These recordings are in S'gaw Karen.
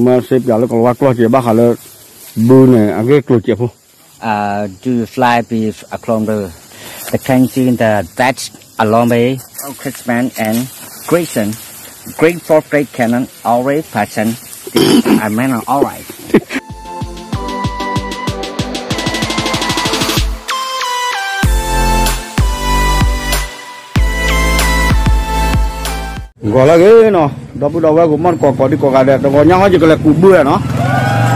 မ့ၢ်စ့ပၠးလၢကလၤဝါကျိၣ်စဲးဘၣ်ဃးလၢ ဘုန့ၣ် အဂ့ၢ်ကျိၤစဲးဖိ Do you fly with a clone bird? The can see the that a long way. Oh, Christmas and Grayson. Green for great cannon, always passion. I mean, all right. ဂီၤလၢဂ့ၤနီၤ, ဒီပုၢ်ဒီဝဲၢ် ဂီၤမီၢ်တကိး ကိးဒံကိးဂၤဒဲး တဂီၤညါဟီ ယကလဲၤကူးဘုနီၤ,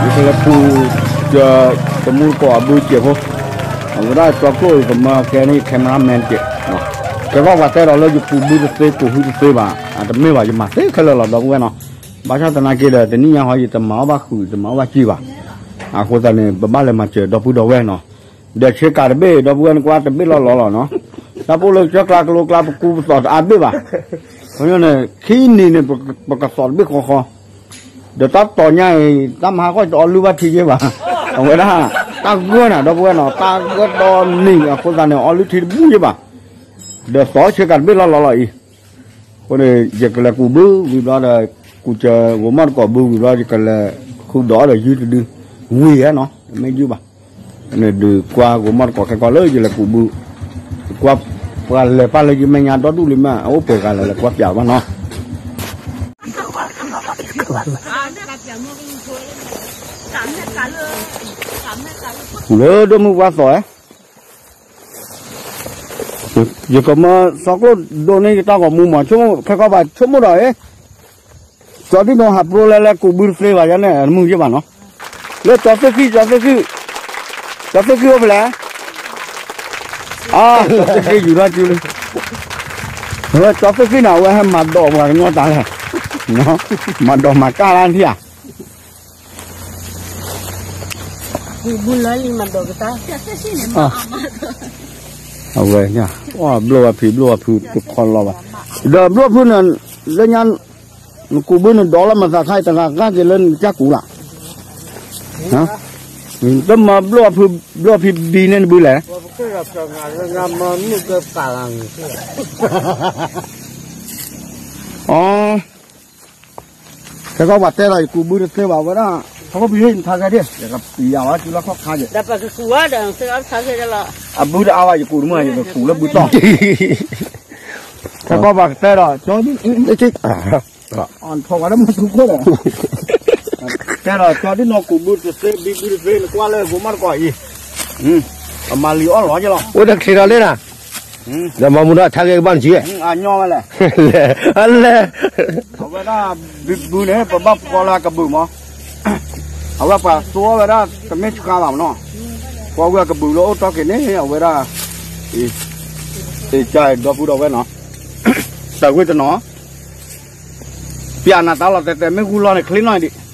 ယကလဲၤကူး တမူတကိးအဘုစဲးဖိ, အဝဲဒၣ်ကၠီကျိၣ်အံၤ ကမၢကဲန့ၣ် cameraman စဲး, ကဲထီၣ်ပှၤတဲဒီးလၢယကူးဘုတသ့ ကူးဟုတသ့ဘၣ်, အတမ့ၢ်ဘၣ် ယမၤသ့ခဲလၢာ်လီၤ ဒီပုၢ်ဝဲၢ်နီၤ, ဘၣ်ဆၣ်သနာ်က့ဒီး တနံၣ်ညါဟီ ယတမၤအီၣ်ဘၣ်ဃုာ် ယတမၤအီၣ်ဘၣ်စံၢ်ဘၣ်, အဃိသတးန့ၣ် ပဘၣ်လဲၤမၤစၢၤဒီပုၢ်ဒီဝဲၢ်နီၤ, ဒီးဆ့ကၤတဘ့ၣ် ဒီပုၢ်ဝဲၢ်နကွၢ်တဘ့ၣ်လီၤလီၤလီၤနီၤ, တၢ်ပိၢ်လၢကစၢၢ်ကျါကလိကျါ ပကူပသိးတအါဘ့ၣ်ဘၣ်, ခီန့ၣ် ခံနံၤန့ၣ် ပကသိးတဘ့ၣ်ဃီဃီ, ဒီးတၢ်တီၤညါအံၤ တၢ်မၤဟါခီတအီလုၢ်ဘၣ်ထံယ့ၢ်ဘၣ်, အဝဲဒၣ် တၢ်ဂၢၢ်နၤ ဒီပုၢ်ဝဲၢ်နီၤ တၢ်ဂၢၢ်ဒီနံၤအဃိသတးန့ၣ် အီလုၢ်ထံတဘူၣ်ယ့ၢ်ဘၣ်, ဒီးသိးဆ့ကၤတဘ့ၣ်လီၤလီၤလီၤအံၤ, အဃိန့ၣ် ယကလဲၤကူးဘုဝံၤဘျီဒီး ကူးစၢၤဂီၤမီၢ်တကိးဘုဝံၤဘျီ ယကလဲၤဃုာ်ဒီးအီၤဒီးယုၢ်တဒု ဝံၤဧါနီၤ တမ့ၢ်ယုၢ်ဘၣ်, န့ၣ်ဒုးကွၢ်ဂီၤမီၢ်တကိးခဲကီးလၢယလဲၤကူးဘု, ကွၢ်ပှၤလဲၤပၢ်လၢယမဲာ်ညါဒီဒူၣ်လံမး အအိၣ်ပှဲၤဂၤလဲၣ် လဲၤကွၢ်ပၠးဘၣ်နီၤ လၢဒိၣ်မုၢ်ပှၢ်သိးဧါ, ယကမၢစီကျိၣ်ဒိးန့ၢ်ယတၢ်ဂီၤမူမး ဆိကမိၣ်ခဲကီးဘၣ် ဆိကမိၣ်ဒီးအံၤ, ကၠီဒ်နီၤဟးပျိလဲၤလဲၤကူးဘုတသ့ဘၣ်ယါန့ၣ် မုၢ်ယ့ၢ်ဘၣ်နီၤ, လၢကၠီသ့ၣ်ဃံၣ် ကၠီသ့ၣ်ဃံၣ်, ကၠီသ့ၣ်ဃံၣ်အိၣ်ဖဲလဲၣ်, အါ ကၠီသ့ၣ်ဃံၣ်ယူၤထီၣ်စုလံ, ကၠီသ့ၣ်ဃံၣ်န့ၣ် အဝဲဟဲမၤဒိးပှၤကညီတၢ်လဲၣ်, မၤဒိးမၤကၢ်လၢထံၣ်ဧါ အဝဲ, ဘျိၣ်ဝဲဖံး ဘျိၣ်ဝဲဖုး တခီလီၤဘၣ်, ဒီးဘျိၣ်ဖုးန့ၣ်, လၢညါ, နကူးဘုန့ၣ်ဒီးလၢမသးခါအံၤ တဂၤဂၤက့ၤလၢနကစၢ်ကူးလၢ်, တမၤဘျိၣ်ဖုး ဘျိၣ်ဖံးဘံန့ၣ်နဘုလဲၣ်, အ ခဲကီးပှၤတဲဒီး ယကူးဘုတသ့ဘၣ်ဝဲဒၣ်, ထီၣ်ဖံးနထါခဲဒၣ်, ယကပျံၤယၤဝဲ စုလီၢ်ခီၣ်ခါယဲ, အဘုတအါဘၣ် ယကူးတမုာ် ယကကူးလၢဘုတီၢ်, ခဲကီးပှၤကတဲဒီး ကၠီဒ်, ထီၣ်ဝဲဒၣ်မၤထူခိၣ်ဒီး, တဲဒီးကၠီဒ်နီၢ်ကူးဘုတသ့ ဘံဘုတသ့ နကွၢ်လၢဂီၤမီၢ်တကိးအံၤ, အမၤလံာ်အီၣ်လီၤယဲလီၤ, အိၣ်ဒီးချ့ထီၣ်လၢနၤ ဒီးမၤမူဒီးထါဂ့ၤကဘၣ်နစု, အလဲၣ်, အလဲၣ်, အဝဲဒၣ် ဘံဘုန့ၣ် ပဘၣ်ဖှီလၢအကဘုးမး, အဝဲပှၤသိအီၣ်ဝဲဒၣ်တမ့ၢ်ဆှါဘၣ်မနီၤ, ဖှီဝဲအကဘုးလၢအိၣ်တီၢ်က့ၤန့ၣ် အဝဲဒၣ်, အံၤ, တကၢ်ဒီပုၢ်ဒီဝဲၢ်နီၤ, တၢ်ဝ့ၢ်တနီၤ, ပျးနၤတၢ်လီၤတဲာ်တဲာ် မ့ၢ်ဂူလီၤန့ၣ် ချ့နီၢ်ဒံး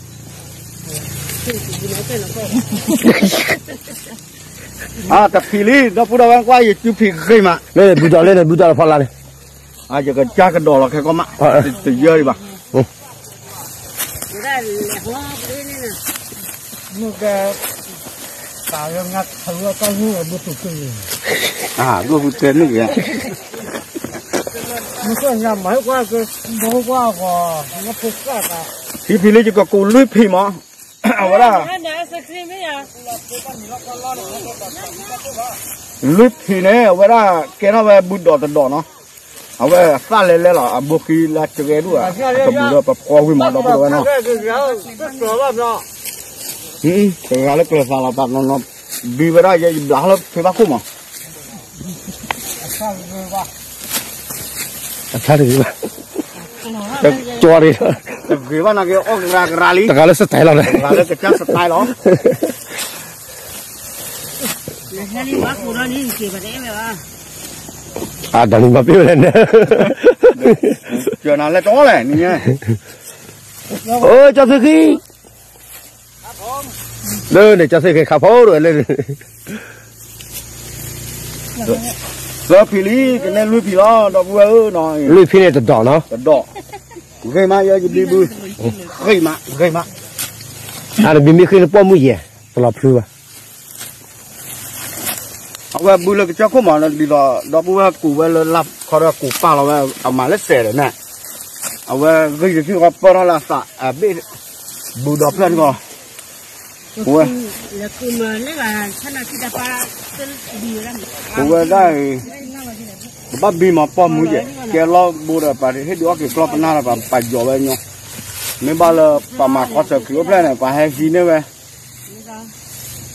အတဖံးလံ ဒီပုၢ်ဒီဝဲၢ်ကွၢ် ယစုဖံးဂ့ၤမး, လၢဘုတီၢ်လၢန့ၣ် ဘုတီၢ်တဖီလာ်န့ၣ်, ယကစၢ်ကဒီးလီၤခဲကီးမး, တယၢဒံးဘၣ်, မုၢ်ကဲ, တၢ်လၢငါခးဝဲတၢ်ဟူအဘုသူၣ်က့ၤ, ဘုသူၣ်က့ၤန့ၣ်က့ၤ, မုၢ်ကဲညါမၤဟဲကွၢ်က့ၤ, မၤဟဲကွၢ်ဂီၤ, ငါဖိကၢ်တၢ်, ဖံဖံးလံ ယကကူးလွံၢ်ဖံးမး, အဝဲဒၣ် လွံၢ်ဖံးန့ၣ် အဝဲဒၣ်ကဲထီၣ်ဝဲဘုဒီးတဒီးနီၤ, အဝဲအသၣ်လဲၤလဲၤလီၤ အဘိခံလၢကဂဲၤဒိၣ်ဧါ, တဘူးဒီးပဖှီဝံၤမး ဒီပုၢ်ဒီဝဲၢ်နီၤ, တဂၤလၢကျၢၤသးလီၤ တၢ်နီၤနီၤ, ဘံဝဲဒၣ်ယဲ ယဘျးလၢဖံးဘၣ်ခိၣ်မး အဆါတဂ့ၤဘၣ်, တကၠီတဂ့ၤ, တဂ့ၤဘၣ်နာ်က့ အီၣ်ကရၤကရၤလံ, တဂၤလၢ style လီၤ, တဂၤလၢကစၢ် style လီၤ, အဒၣ်နံၤမၤပ့ၢ်ဝဲလဲၣ်န့ၣ်, ကၢနၤလဲၣ်တီလဲၣ်နံၤ, အိ ကၠီသ့ၣ်ဃံ လၢန့ၣ် ကၠီသ့ၣ်ဃံခးဖိတဝဲလၢ, သၢဖံးလံ ကနဲလွံၢ်ဖံးလီၤ ဒီပုၢ်ဝဲၢ်ဧၢ, လွံၢ်ဖံးန့ၣ်တဒီးနီၤ, တဒီး, ဂ့ၤမး ယဘံဘု, ဂ့ၤမး ဂ့ၤမး, အတဘံမ့ၢ်ဃ့နပိာ်မုၣ်ယဲၢ်, တလီၤဖျုဘၣ် အဝဲဘုလၢကစၢၢ်ခိၣ်မး ဒ်သိး ဒီပုၢ်ဝဲၢ်ကူးဝဲလၢလၢ်ခီဒီးကူးပာ်လီၤဝဲ အမၤလၢစဲးဒီးန့ၣ်, အဝဲဂ့ၤတထံၣ်ဃီပၢၢ်ထီၣ်လၢအသးအဘ့ၣ်, ဘူးဒီးဖျၢၣ်တကီၢ်, ဝဲ, ပဝဲဒၣ်အံၤ, ပဘၣ်ဘံမၤပီၢ်မူယဲၢ်, ကဲလီၢ်ဘိဒီး ပှၤဟ့ၣ်ဒုးအီၣ်က့ၤကျီပနၢ်ဒီး ပှၤပာ်ယီၤဝဲညီ, မ့ၢ်ဘၣ်လၢပှၤမၤခီဆၢခရံာ်အိၣ်ဖျဲၣ်န့ၣ် ပှၤဟဲဟံးန့ၢ်ဝဲ,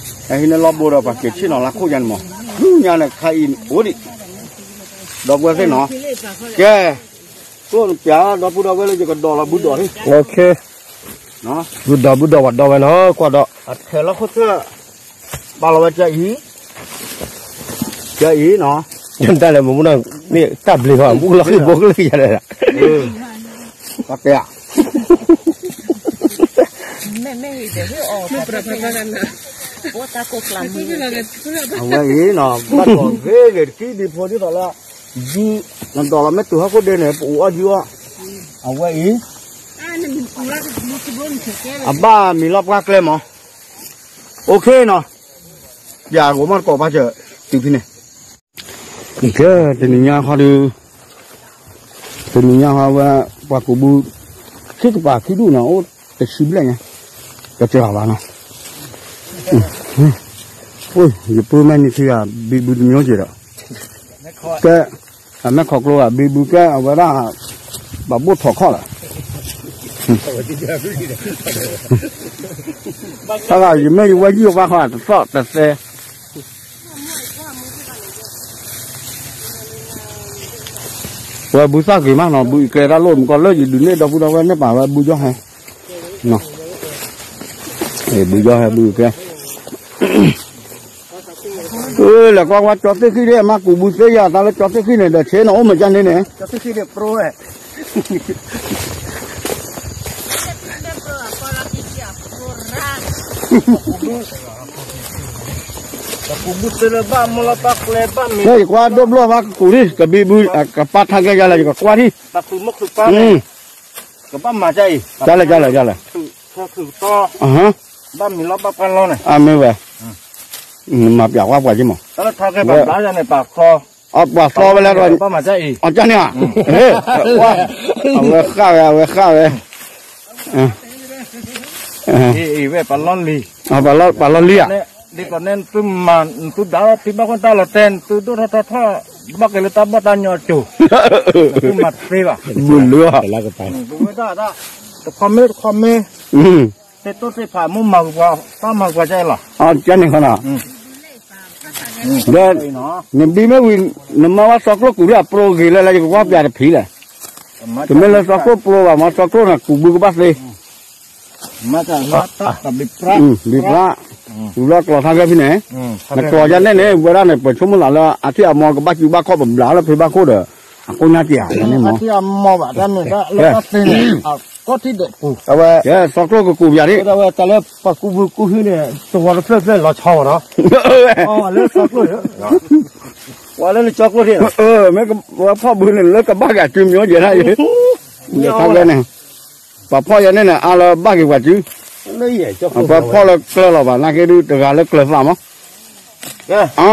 ဟဲဟံးန့ၢ်လီၢ်ဘိဒီး ပှၤက့ၤဆ့ၣ်နီၤလၢခိၣ်ယါန့ၣ်မး, ညါန့ၣ်ခါအံၤအိၣ်ဒံး, ဒီပုၢ်ဝဲၢ်သ့ၣ်နီၤ, ကဲ, ကျိၣ်နပျးဒီပုၢ်ဒီဝဲၢ်လၢယကဒီးလီၤဘုဒီး, ဘုဒီးဘုဒီးပှၤဒီဝဲနီၤ ကွၢ်ဒီး, အထဲလီၢ်ခိၣ်သၢ, ပာ်လီၤဝဲကအံၤ, ကအံၤနီၤ, တၢ်လဲၤမူနီၤ, မ့ၢ်တၢ်ဘျ့ဟီ မူလီၤဃံၣ်ဘိကလၢယၤလဲၣ်, ပှၤတဲဧါ, အဝဲအံၤနီၤ ဘၣ်ကိးဂ့ၤဂ့ၤတကံဒံးဖိဒ်သိးလၢ, ယံ, နဒိးလီၤမ့ၢ်တုၤဟီၣ်ခိၣ်ဒ့န့ၣ် ပအူးအီၣ်ယံအီၣ်, အဝဲအံၤ, အဘၣ်မံၤလီၢ်ပှၢ်ကျဲမး, အိၣ်ခ့နီၤ, ယၤကိးမီၢ်တကိးဘၣ်စၢၤ, တုၤဖဲန့ၣ်, ကဲ, တနံၤညါခီဒီး, တနံၤညါခီဝဲ, ပှၤကူးဘု, ခံကပၤခံဒူၣ်နီၤ အိၣ်တဆံဘျဲၣ်ညါ, ကစၢ်ဘၣ်နီၤ, ယပုၢ်မဲာ်နံၤထံဂၤ ဘံဘူတမျိုးက့ၤဒီး, ကဲ, အမဲာ်ခီကျိဂၤ ဘံဘူကဲအဝဲဒၣ်, ဘၣ်ဘိၣ်ထီၣ်ခီၣ်လီၤ, တဂၤယမ့ၢ်ယဝဲယံၣ်အဘၣ်ခီတသီၣ်တသဲ ဝဲဘုသၣ်ဂ့ၤမးနီၤ ဘုအံၤကျဲတၢ်လိၣ်မူကီၢ်လၢယဒုးန့ၢ်ဒီပုၢ်ဒီဝဲၢ်န့ၣ်ပာ်ဝဲဘုယီၢ်ဟဲ, ဘုယီၢ်ဟဲဘုကဲ, လဲၤကွၢ်ကွၢ်ကၠီသ့ၣ်ဃံၣ်ဒၣ်မးကူးဘုသ့ယၤတၢ်လၢကၠီသ့ၣ်ဃံၣ်န့ၣ် ဒီးဆ့ၣ်နီၤအိၣ်မးကန့ၣ်န့ၣ် ကဲ ယကွၢ်ဒိၣ်ဘျီၣ်ဘၣ်ကကူးလံ ကဘံဘူ ကပၢ်ထါကဲယၤလဲၣ် ယကကွၢ်ထံၣ်, ကဘၣ်မၤဒ်အံၤ, ကလဲၣ် ကလဲၣ်, ဘၣ်မံၤလီၤဘၣ်ပှၢ်လီၤန့ၣ်, အမ့ၢ်ဝဲ, မၤပျးကွၢ်ပှၤက့မး, ပှၤသီဝဲလဲၣ်, အကန့ၣ်ဧါ, အဝဲဃၣ်ဝဲ အဝဲဃၣ်ဝဲ, ပှၤလီၢ်လံဧါ, ဒ်သိးန့ၣ် နသုမၤ နသုဒၣ်ထံဘၣ်ခိၣ်တၢ်လီၤတဲာ် နသုဒိၣ်ထီၣ်ထီထီၣ် ဘၣ်က့ၤလၢတၢ်ဘီၣ်တၢ်ညီအစိၤ, နသုမၤတသ့ဘၣ်, ဘုလၢ, ဝဲဒၣ်ဒၣ်, တခီမ့ၢ်တခီမ့ၢ်, သ့ၣ်တိၢ်သ့ၣ်ဖး မိၢ်မၤပှၤ ပၢ်မၤပှၤကဲလီၤ, ကန့ၣ်ဃီနီၤ, ဒီး, နဘံမ့ၢ်ဝံၤ, နမၤဝဲစီၤကျိၣ်ကူးဒၣ်အပျိဂ့ၤလၢ်လၢ် ယကကွၢ်ပျးတဖံးလဲၣ်, တမ့ၢ်လၢစီၤကျိၣ်ပျိဘၣ် မ့ၢ်စီၤကျိၣ်န့ၣ် ကူးဘုကဘၣ်သ့ ဘံပြါ, ဝံၤလီၤကျီၢ်ထါကဲဖဲန့ၣ်, နကျီၢ်ယါနဲၣ်န့ၣ် ဝဲဒၣ်န့ၣ် ပှၤဆိကမိၣ်သးလၢ အထံၣ်အမီၤကဘၣ်စုဘၣ်ခီၣ် ပဘျးလၢဖံဘၣ်ခိၣ်ဒီး, အကိညါက့ၤဧါန့ၣ်မီၤ, အထံၣ်အမီၤဘၣ်တၢ်န့ၣ် တၢ်လၢတၢ်သ့န့ၣ် အကီၢ်ထံၣ်ဒဲးပူၤ, အဝဲ, စီၤကျိၣ်ကကူးပျးဒ်, ဝဲဒၣ်ဝဲတၢ်လၢပှၤကူးဘုကူးဟုန့ၣ် သဝီတဖျၢၣ်ဖျၢၣ်လီၤဆီမးနီၤ, အလၢစီၤကျိၣ်န့ၣ်, ပှၤလၢနစီၤကျိၣ်န့ၣ်, မ့ၢ်ဝဲဖီၣ်ဘုန့ၣ် လၢကဘၣ်က့ၤစုမီၤယဲၢ်ဒၣ်အံၤ, န့ၣ်, ပှၤဖီၣ်ယဲၢ်န့ၣ်န့ၣ် အါလၢဘၣ်က့ၤပှၤစု, ပှၤဖီၣ်လၢကျၢၤလီၤဘၣ် နာ်က့ဒုးတဂၤလၢကျၢၤသးမး, အ,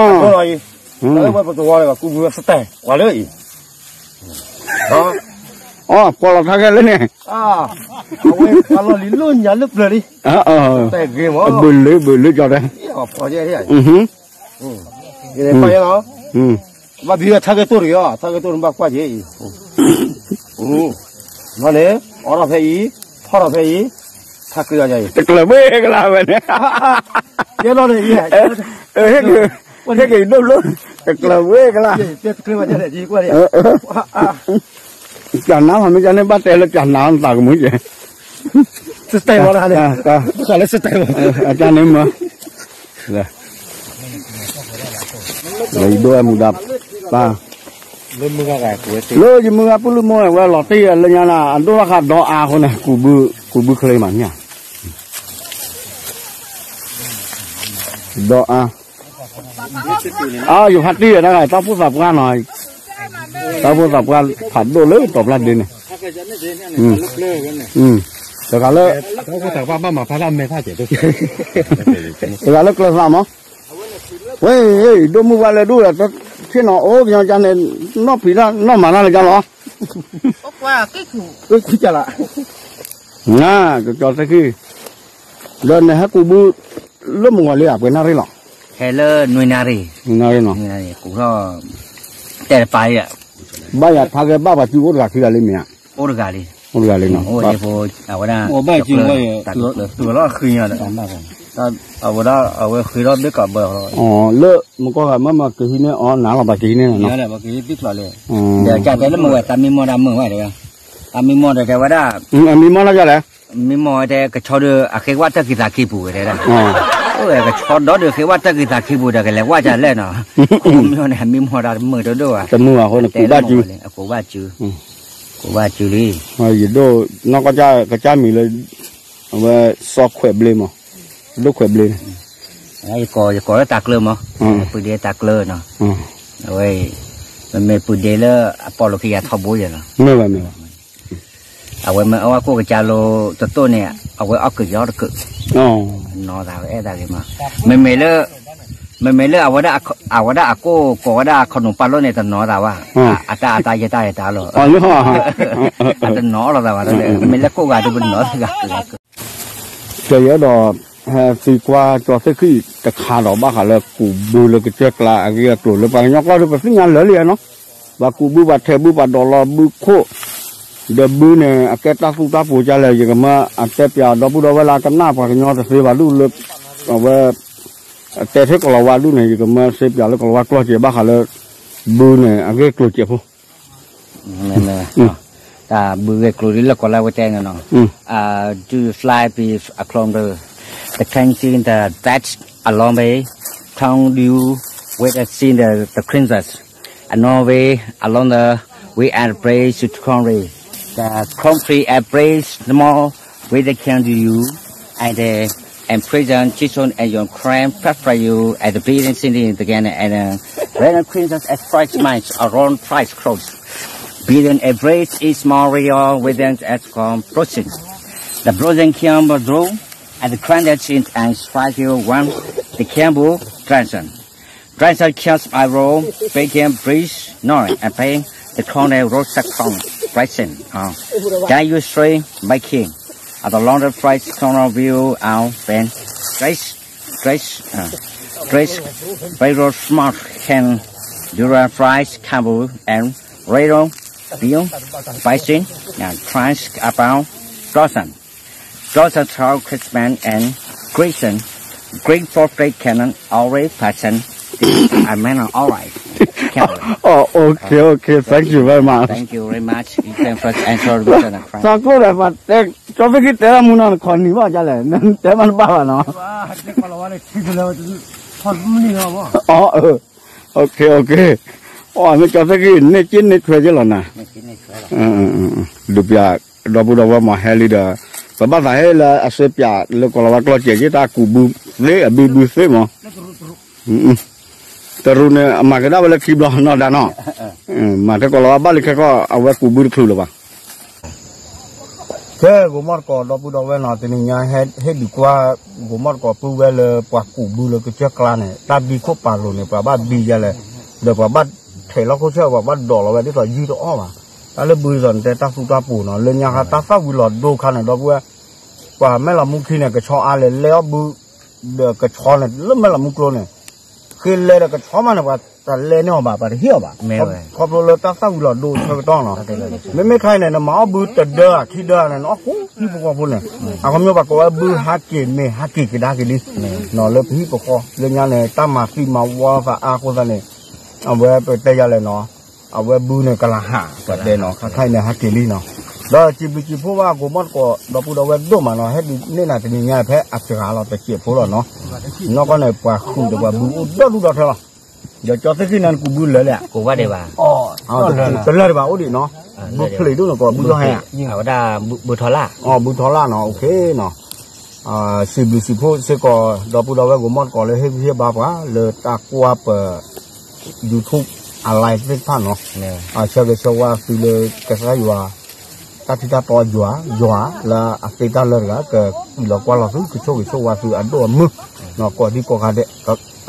ပသဝီလၢကူးဘုစတဲၣ် ပှၤလၢအံၤ, အ, ပှၤလီၤထါခဲလၢာ်န့ၣ်, အဝဲပှၤလီၢ်လံၤလၢညါလၢပျၢၤလံ, တၢ်ဂ့ၤမး, ဘုလၢဘုလၢကီၢ်တဲ, ဘၣ်ဘံထါကဲတိၢ်တဂ့ၤ, ထါကဲတိၢ်န့ၣ်ဘၣ်ကွၢ်က့ၤအံၤ, န့ၣ်, အိးထီၣ်ဖဲအံၤ, ထါက့ၤအီၤယၤအံၤ, တကျၢၤဘှ့ကလါဝဲန့ၣ်, ယဲလီၤန့ၣ်, ဟ့ၣ်က့ၤဒိၣ်ဘျိ, တကျၢၤဘှ့ကလါ, ကၢ်နါမ့ၢ်ကန့ၣ် ဘၣ်တဲလၢကၢ်နါနသးကမုာ်ကဲ, စတဲၣ်ဝဲဒၣ်န့ၣ်, လၢစတဲၣ်ဝဲ, အကန့ၣ်မ့ၢ်, လၢယဒိၣ်ဝဲမူဒါ, ပၢ်, လၢယမုၢ်ဂၤပူၤလုၢ်မိၢ်ဝဲလီၤတံၢ်လၢညါနၤ အဒိၣ်ထီၣ်ဃာ်ဒီအါအဃိန့ၣ် ကူးဘုချ့မးမ့ၢ်ဧါ, ဒီအါ, အါ ယဖါတံၢ်ဝဲဒၣ် တၢ်အိၣ်ဖှိၣ်သးပှၢ်နီၤ, တၢ်အိၣ်ဖှိၣ်သးပှၢ်ဖးဒိၣ်လၢတီၤပျၢ်ဒ့န့ၣ်, တဂၤလၢ, တဂၤလၢကျၢၤသးမး, ဝဲ, ဒိၣ်မုၢ်ဝါလဲၤဒူၣ်ဒီး, ဆ့ၣ်နီၤအိၣ်ကညီကန့ၣ်, နီၢ်ဖံးတၢ်နီၢ်မၤတၢ်လၢကလီၤ, ကလီၤ, ကကၠီသ့ၣ်ခံ ဒီးနဟဲကူးဘု လၢမုၢ်ဂီၤလံဧါ ပှဲၤနၣ်ရံၣ်လီၤ. ဟဲလၢနွံနၣ်ရံၣ်, နွံနၣ်ရံၣ် ကူးထီၣ် တဲတပၤဧါ, ဘၣ်ယၤဖးဂဲၤဘၣ်ပှၤစုအိၣ်တဂၤခံဂၤလံမ့ၢ်ဧါ, အိၣ်တဂၤလံ, အိၣ်တဂၤလံ, အိၣ်ဘၣ်စုဝဲ, တုၤလီၤဃုညါဒီး, အဝဲဒၣ် အဝဲဃ့ထီၣ်ဘ့ၣ်ကီးဘၢအီၤလီၤ, လၢမုၢ်ကီၢ်ဂၤမ့ၢ်မ့ၢ်ကဟံးန့ၢ်အီၤနၤလီၤ ပှၤကဟံးန့ၢ်နၤနီၤ, ဒီးကတဲလၢမုၢ်ဝဲတၢ်မံမီၢ်တၢ်မုာ်ဝဲတဂၤ, တၢ်မံမီၢ်ဒီးတဲဝဲဒၣ်, အမံမီၢ်နီၢ်ကလဲၣ် မံမီၢ်ဝဲတဲကဆီဒီး အဃ့ဝၣ်တၢ်ကံသးခံပူၤဝဲတဲဒၣ်, အိၣ်ဝဲကဆီဒီးဃ့ဝၣ်တၢ်ကံသးခံပူၤဒီးကလဲၤဝၣ်ကလဲၣ်နီၤ, မံမီၢ်န့ၣ် မံမီၢ်တၢ်မုာ်တဒိၣ်ဘၣ်, တမုာ်ဘၣ်အဃိန့ၣ် ကူးဘၣ်စု, ကူးဘၣ်စု, ကူးဘၣ်စုလံ, ယဒိၣ်နီၢ်ကီၢ်ကစၢ်မံၤလၢ အဝဲစီၤခွဲးဘျ့မး, ဒိၣ်ခွဲးဘျ့န့ၣ်, ယကိးလၢတၢ်ကျၢမး, ပူၤဒ့တၢ်ကျၢနီၤ, အဝဲ မ့မ့ၢ်ပူၤဒ့လၢအပီၣ်လိာ်ခံယၤထီဘိယဲၢ်လီၤ, မ့ၢ်ဘၣ်မ့ၢ်ဘၣ် အဝဲမ့ၢ်အီၣ်ဝဲကိၣ်ကစၢ်လိၤတတိၢ်န့ၣ် အဝဲအီၣ်ကယီတကုး, နီၢ်သးဝဲအဲၣ်သးဂ့ၤမး, မ့မ့ၢ်လၢ, မ့မ့ၢ်လၢအဝဲဒၣ်အကိၣ်ကိးဝဲဒၣ်ခီနူာ်ပာ်လိၣ်န့ၣ် တနီၢ်သးဘၣ်, အတၢ်အတၢ်ယဲတၢ်ယဲတၢ်လီၤ, အတနီၢ်လိာ်သးဘၣ်, မ့ၢ်လၢကိၣ်ဂၤဒုးပနီၢ်သးဂၤ, ကဲယဲဒီး ဟဲသံကွၢ်ကၠီသ့ၣ်ဃံၣ်တခါဒီးဘၣ်ဃးလၢကူးဘုလၢကစၢၢ်ကျါအဂ့ၢ်အကျိၤလၢပှၤကညီကျိာ်ဒီး ပသ့ၣ်ညါလၢာ်လံနီၤ, ပှၤကူးဘု ပှၤထဲးဘု ပှၤဒိးလီၤဘုခိၣ်, ဒီးဘုန့ၣ် အကဲတၢ်သူၣ်တၢ်ပူၤဒ်လဲၣ် ယကမၢအတဲပၠးဒီပုၢ်ဒီဝဲၢ်လၢအကနၣ်ပှၤကညီတသ့ဘၣ်ဒူၣ်လၢ အဝဲ တဲထဲကိၤလၤဝါဒူၣ်န့ၣ် ယကမၢစ့ပၠးလၢကိၤလၤဝါကျိာ်စဲးဘၣ်ဃးလၢ ဘုန့ၣ် အဂ့ၢ်ကျိၤစဲးဖိ တၢ်ဘုဂ့ၢ်ကျိၤဒ်လၢကိၤလၤဝါတဲန့ၣ်နီၤ, do you fly be a clone the, the king sing the that along way, crown you with a sing the, the princess, and no way along the way and praise to country, the country and praise no more with the king to you, and uh, and prison, Jason and your crime, prepare you at the building city again, and uh, random crimson as price mines, around price close. Building a bridge is more real within as complosion. The broken camp draw and the crowded scenes and strike you one the camp transaction. Transaction kills I roll, bacon, bridge, noise, and pain. The corner road second, present. Uh, die you stray, my king. At the longer price corner view out, then dress, dress, uh, dress, barrel smart can dura fries, camel, and rattle, bill, bison, and trans about dozen. Dozen tall Christmas and Christian, green forfeit cannon, always passion, I mean, all right. Can't wait. Oh, okay, okay. Thank you very much. Thank you very much. You can first answer the question. သးကျိၣ်ဒီး ပှၤတဲ ကၠီသ့ၣ်ခံတဲတၢ်မူနီၤ နခီနံၤဘၣ်ဒ်လဲၣ် နတဲမးတဘၣ်ဘၣ်နီၤ အ okay, okay. အမ့ၢ်ကၠီသ့ၣ်ခံ န့ၢ်က့န့ၢ်ထွဲက့လီၤနၤ, ဒုးပျး ဒီပုၢ်ဒီဝဲၢ်မၤဟဲလံဒီး ပဘၣ်သးဟဲလၢအစ့ပၠးလၢကိၤလၤဝါကျိာ်စဲးက့ တၢ်ကူးဘုသ့ အဘံဘုသ့မး, တရူးန့ၣ် အမၤက့ၤဒၣ်ဝဲလၢခံဘျီနီၢ်ဒါနီၤ, မၤထဲကိၤလၤဝါဘၣ်လံခဲကီၢ် အဝဲကူးဘုတချုးလၢၤဘၣ် ကဲ ဂိၤမီၣ်တကိး ဒီပုၢ်ဒီဝဲၢ်နီၤ တနံၤညါ ဟဲဒုးကွၢ် ဂိၤမီၣ်တကိးပုၢ်ဝဲၢ်လၢ ပှၤကူးဘုလၢကစၢၢ်ကျါန့ၣ် တၢ်ဘံခိၣ်ပာ်လိာ်န့ၣ် ပှၤဘၣ်ဘံယဲလဲၣ်, ဒီးပှၤဘၣ်ထဲးလီၤခိၣ်ဆၢၣ် ပှၤဘၣ်ဒိးလီၤဝဲ ဒ်သိးယုၢ်တအီၣ်ဘၣ်. တၢ်လၢဘုဒ်သိးနတဲတၢ်သူတၢ်ပူၤနီၤ လၢညါခါတၢ်သၣ်ဝံၤလီၤဒိခါန့ၣ် ဒီပုၢ်ဝဲၢ် ပှၤမဲၢ်လီၤမူခံန့ၣ် ကဆီအါလဲၣ် လဲၤအီၣ်ဘု ဒီးကဆီန့ၣ် လၢမဲၢ်လီၤမူကျိန့ၣ် ဃ့လဲၤဒီးကဆီမးန့ၣ် ပှၤတလဲန့ၢ်အီၤဘၣ် ပှၤတဟ့ၣ်အီၤဘၣ်. ခီဖျိလၢတၢ်သၣ်ဝံၤလီၤဒိဆၢကတီၢ်နီၤ. မ့မ့ၢ်ခါအံၤန့ၣ် နမၤအီၣ်ဘုတဒၢခံဒၢန့ၣ် နအီၣ်ကိးဟံၣ်ဖိဃီဖိန့ၣ် အခီပညီပှၤကိးဝဲဘုဟးက့ၤမ့ၢ်ဟးက့ၤကဒါက့ၤလံ လၢပဟံၣ်ပဃီ လၢညါန့ၣ် တၢ်မၤသံမၤဝီသးအါအဃိသတးန့ၣ် အဝဲပတဲယၤလဲၣ်နီၤ အဝဲဘုန့ၣ်ကလၤဟး ပတဲနီၤ ခါခါအံၤန့ၣ်ဟးက့ၤလံနီၤ. ဒီးစံးဘျုးစံးဖှိၣ်ဘၣ် ကိးမီၢ်တကိး ဒီပုၢ်ဒီဝဲၢ်ဒိၣ်မးနီၤ ဟဲဒုးန့ၢ်နၤတနံၤညါ ဖဲအစှၤလီၤတစဲးဖိလီၤနီၤ. နီၢ်ကီၢ်န့ၣ် ပှၤဃုာ်ဒီးပှၤဘုအိၣ်ဒီဒူၣ်ဒီထၢလီၤ. ဒီးကၠီသ့ၣ်ဃံၣ်န့ၣ် နကူးဘုလၢာ်လဲၣ် ကူးဘၣ်ဒံးဘၣ် တလၢာ်ဒံးဘၣ်အိၣ်ဒံးနီၤ. ဘုဖျဲးဒိၣ်န့ၣ် ကိးဘုထီၣ်ဟဲ အဝဲဒၣ်ဘုထီၣ်လၢ် အဘုထီၣ်လၢ်နီၤ okay နီၤ. စံးဘျုးစံးဖှိၣ်စ့ၢ်ကီး ဒီပုၢ်ဒီဝဲၢ် ကိးမီၢ်တကိးလၢဟ့ၣ်ဂံၢ်ဟ့ၣ်ဘါပှၤ လၢတၢ်ကွၢ်ပ YouTube အ live သ့ၣ်တဖၣ်နီၤ. ဆၢဂ့ၤဆၢဝါသုလၢကစၢ်ယွၤ တၢ်ထံၣ်တၢ်တီယွၤ ယွၤလၢအသ့တၢ်လၢတဂၤ ကကွံာ်လီၤကွၢ်လီၤသု ကဆိၣ်ဂ့ၤဆိၣ်ဝါသုအဒိၣ်အမုၢ် ကိးဒံကိးဂၤဒဲး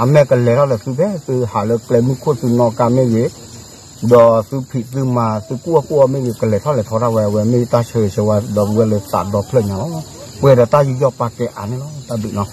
အမဲာ်ကလဲၤထီၣ်လၢသုဖဲ သုဟးလၢကျဲမုၢ်ခိၣ်သုနီၣ်ကါမ့ၢ်ဂ့ၤ ဒီးသုဖံးသုမၤသုကူၣ်အီၣ်ကူၣ်အီမ့ၢ်ဂ့ၤ ကလဲၤထီၣ်လဲၤထီတၢ်ဝဲ အဝဲမ့ၢ်တၢ်ဆၢဂ့ၤဆၢဝါ ဒီပုၢ်ဝဲၢ်လၢသးဒီဖျၢၣ်ညါလီၤ. ပှဲၤဒီးတၢ်ယူးယီၣ်ပာ်ကဲအါန့ၣ်လီၤ. တၢ်ဘျုးနီၤ.